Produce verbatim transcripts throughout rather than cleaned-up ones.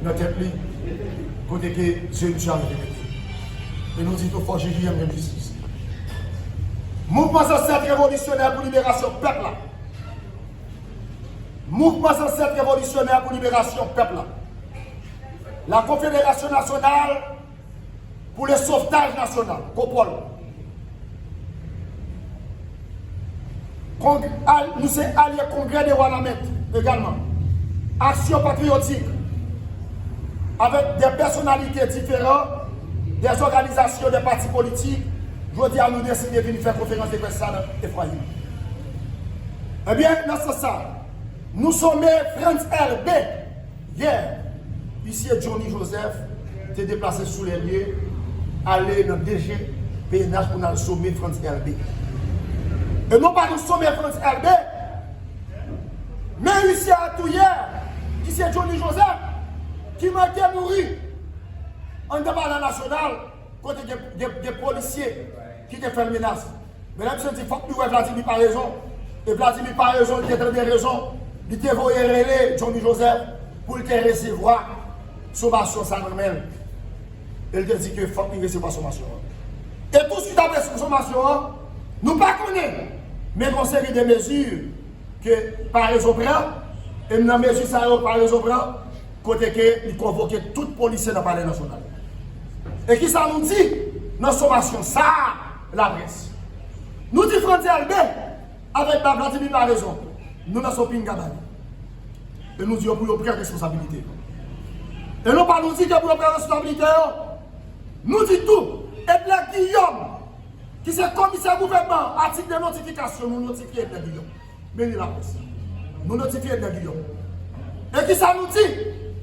nan tèt li, kote ke zye misye a leve mete. E nou di tou fò J J M jwenn jistis. Mouvman Zansèt Revolisyonè pou Liberasyon Pèp la. Mouvman Zansèt Revolisyonè pou Liberasyon Pèp la. La Confédération Nationale pour le Sauvetage National, COPOL. Kong-, al-, nou se alye Congrès de Wanament egalman. Aksyon Patriyotik, avèk de pèsonalite diferan, de òganizasyon, de pati politik, jodi a nou deside vin fè konferans de près sa nan Efrayim. Ebyen, nan sans sa, nou some Frantz Elbé. Yè, Huissier Johnny Joseph te deplase sou lè lye, ale nan D G P N H pou n al some Frantz Elbé. E non pa nou some Frantz Elbé, men huissier a tou yè, Huissier Johnny Joseph, ki manke mouri anndan Palè Nasyonal, kote gen, gen, gen polisye ki te fè l menas. Men lè misye di fòk li wè Vladimir Paraison, e Vladimir Paraison, li te tande rezon, li te voye rele Johnny Joseph pou l te resevwa somasyon sa nan men l. E l te di ke fòk li resevwa somasyon an. E tousuit apre somasyon an, nou pa konnen, men gen yon seri de mezi ke Paraison pran, e nan mezi sa yo Paraison pran, kote ke li konvoke tout polisye nan Palè Nasyonal. E kisa nou di nan somasyon sa a, laprès? Nou di Frantz Elbé avèk Vladimir Paraison, nou lanse yon pinga ba yo. E nou di yo pou yo pran responsabilite yo. E non pa nou di ke pou yo pran responsabilite yo, nou di tou, Edler Guillaume, ki se komisè gouvènman, a tit de notifikasyon, nou notifye Edler Guillaume. Men li laprès. Nou notifye Edler Guillaume. E kisa nou di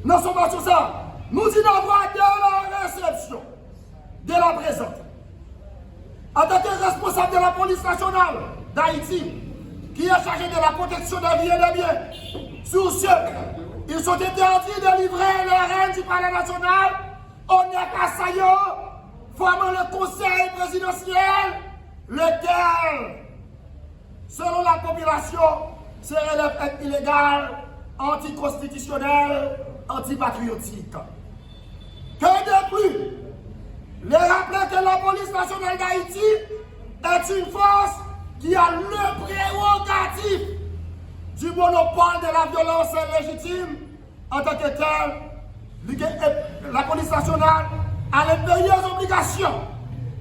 nan somasyon sa a? Nou di d'avoir de la réception de la présente, en tant que responsable de la police nationale d'Haïti, qui est chargé de la protection des vies et des biens. Sur ce, ils sont interdits de livrer les rênes du palais national aux neuf assaillants formant le conseil présidentiel, lequel, selon la population, se relève être illégal, anticonstitutionnel, antipatriotique. Que de plus, les rappeler que la police nationale d'Haïti est une force qui a le prérogatif du monopole de la violence légitime. En tant que tel, li gen, la police nationale a l'impérieuse obligation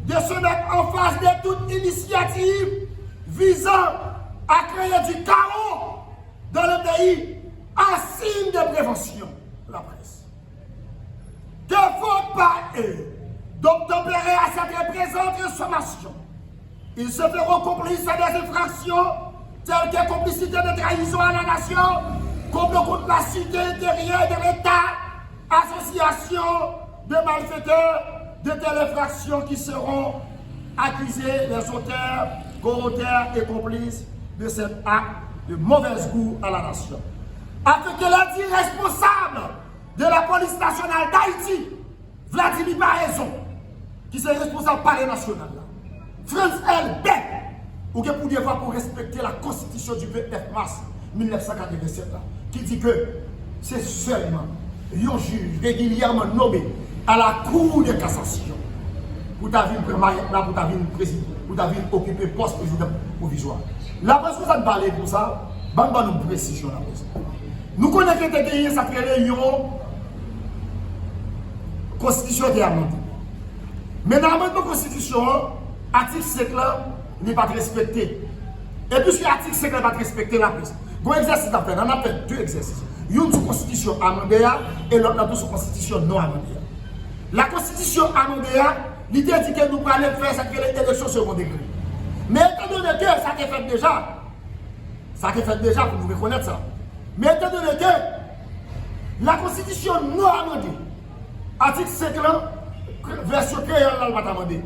de se mettre en face de toute initiative visant à créer du chaos dans le pays, à signe de prévention. Laprès. Devan pa e, d'obtempérer à cette présente sommation. Ils se feront complices à des infractions telles que complicité de trahison à la nation, complot contre la sûreté intérieure de l'État, association de malfaiteurs, de telles infractions qui seront accusés les auteurs, co-auteurs et complices de cet acte de mauvaise goût à la nation. Afin que les dits responsables de la police nationale d'Haïti, Vladimir Paraison, ki se responsab Palè Nasyonal la, Frantz Elbé, ou gen pou devwa pou respekte la konstitisyon di vennèf mas mil nèf san katrevennsèt la, ki di ke se sèlman yon jij regilyèman nome a la Cour de cassation pou ta vin pran mayèt la, pou ta vin prezi-, pou ta vin okipe pòs prezidan pwovizwa. Laprès konsa n pale konsa, ban m ban nou presizyon laprès. Nou konnen ke te genyen sa k rele yon konstitisyon te amande. Men nan amandman konstitisyon an, atik senk lan, li pa t respekte. E piske atik senk lan pa t respekte, laprès, gon egzèsis n ap fè, n ap fè de egzèsis. Youn sou konstitisyon amande a, e lòt lan tou sou konstitisyon non amande a. La konstitisyon amande a, li te di ke nou prale fè sa k rele eleksyon segondegre. Men etandone ke sa te fèt deja, sa te fèt deja pou nou rekonèt sa. Men etandone ke la konstitisyon non amande, atik senk lan, vèsyon kreyòl la, l pa t amande.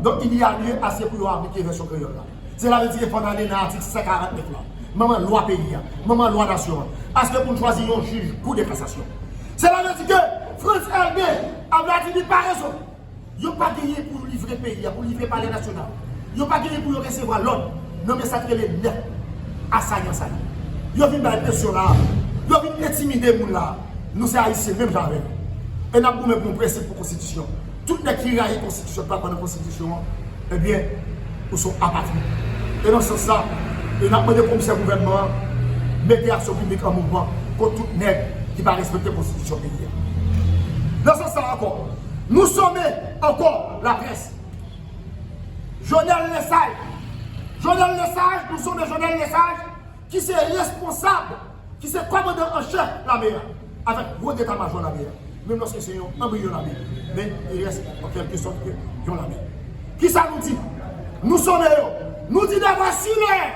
Donk, il y a lieu à ce pou yo aplike vèsyon kreyòl la. Sela vle di ke fò n ale nan atik san karant nèf la, manman lwa peyi a, manman lwa nasyon an, aske pou n chwazi yon jij kou de kasasyon. Sela vle di ke Frantz Elbé a Vladimir Paraison, yo pa genyen pou livre peyi a, pou livre Palè Nasyonal. Yo pa genyen pou yo resevwa lòd nan men sa k rele nèf asayan sa yo. Yo vin bay presyon la, yo vin entimide moun la. Nou se Ayisyen menm jan avè yo. E n ap goumen pou yon prensip pou konstitisyon. Tout nèg ki rayi konstitisyon, ki pa kwè nan konstitisyon an, ebyen, ou se yon apatrid. E nan sans sa, e n ap mande komisè gouvènman an, mete aksyon piblik an mouvman kont tout nèg ki pa respekte konstitisyon peyi a. Nan sans sa ankò, nou some ankò laprès. Jonel Lesage. Jonel Lesage, nou some Jonel Lesage, ki se responsab, ki se kòmandan an chèf lame a, avèk gwo deta majò lame a. Menm lòske se yon anbriyon lame, men li rès an kèlke sòt ke yon lame. Kisa nou di? Nou some yo, nou di d'avoir su l'heure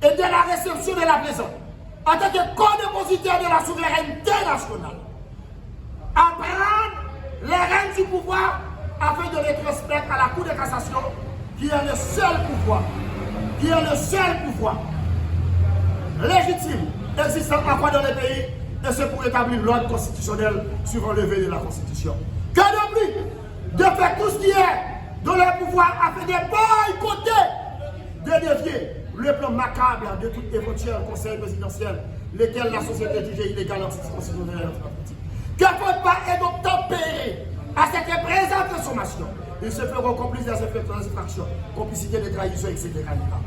et dès la réception de la présente, en tant que co-dépositaire de la souveraineté nationale, à prendre les rênes du pouvoir afin de les transmettre à la Cour de cassation, qui est le seul pouvoir, qui est le seul pouvoir légitime existant encore dans le pays, et c'est pour établir l'ordre constitutionnel suivant le vœu de la Constitution. Que de plus de faire tout ce qui est dans leur pouvoir afin de boycotter, de dévier le plan macabre de tout éventuel conseil présidentiel, lequel la société jugeait illégal, anticonstitutionnel et antipatriotique. Que faut pas et donc tempérer à cette présente consommation, ils se feront complices des infractions, complicité de trahison, et cetera, et cetera.